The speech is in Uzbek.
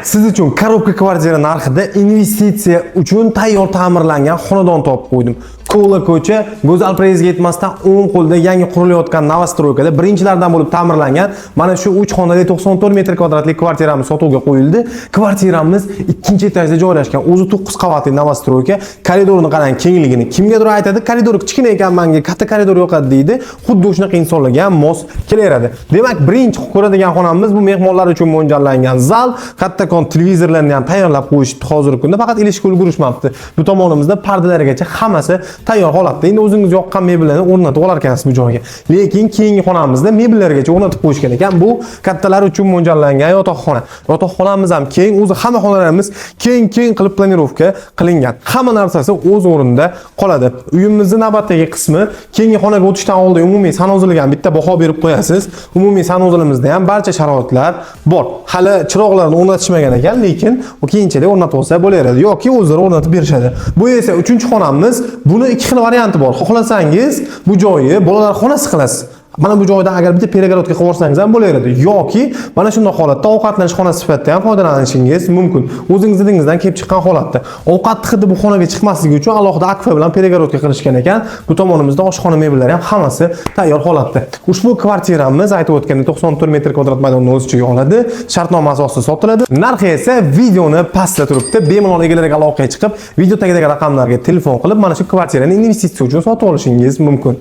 Siz uchun коробка kvartira narxida investitsiya uchun tayyor ta'mirlangan xonadon topib qo'ydim. Kola ko'cha, Go'zal Prezga yetmasdan o'ng qo'lda yangi qurilayotgan новостройка da birinchilardan bo'lib ta'mirlangan mana shu 3 xonali 94 metr kvadratli kvartiramiz sotuvga qo'yildi. Kvartiramiz ikkinchi etajda joylashgan. O'zi 9 qavatli новостройка. Koridorni qarang kengligini. Kimgadir aytadi, koridor kichkina ekan, menga katta koridor yoqadi deydi. Xuddi shunaqa insonlarga ham mos kelaveradi. Demak, birinchi ko'radigan xonamiz bu mehmonlar uchun mo'ljallangan zal. Kattakon televizorlarni ham tayyorlab qo'yishibdi hozirgi kunda, faqat ilishga ulgurishmabdi. Bu tomonimizda pardalargacha hammasi tayyor holatda. Endi o'zingiz yoqqan mebellarni o'rnatib olar ekansiz bu joyga. Lekin keyingi xonamizda mebellargacha o'rnatib qo'yishgan ekan. Bu kattalar uchun mo'ljallangan yotoqxona. Yotoqxonamiz ham keng, o'zi hamma xonalarimiz keng-keng qilib планировка qilingan. Hamma narsasi o'z o'rnida qoladi. Uyimizni navbatdagi qismi, keyingi xonaga o'tishdan oldin umumiy санузел ga ham bitta baho berib qo'yasiz. Umumiy санузел imizda ham barcha sharoitlar bor. Hali chiroqlarni o'rnatishmagan ekan, lekin u keyinchalik o'rnatib olsa bo'laveradi yoki o'zlari o'rnatib berishadi. Bu esa uchinchi xonamiz. Buni ikki xil varianti bor. Xohlasangiz bu joyi bolalar xonasi qilasiz. Mana bu joyda agar bitta перегородка qilib yuborsangiz ham bo'laveradi yoki mana shunday holatda ovqatlanish xonasi sifatida ham foydalanishingiz mumkin. O'zingiz didingizdan kelib chiqqan holatda. Ovqat hidi bu xonaga chiqmasligi uchun alohida akfa bilan перегородка qilishgan ekan. Bu tomonimizda oshxona mebellari ham hammasi tayyor holatda. Ushbu kvartiramiz, aytib o'tgandek, 94 metr kvadrat maydonni o'z ichiga oladi. Shartnoma asosida sotiladi. Narxi esa videoni pastda turibdi. Bemalol egalariga aloqaga chiqib, video tagidagi raqamlarga telefon qilib, mana shu kvartirani investitsiya uchun sotib olishingiz mumkin.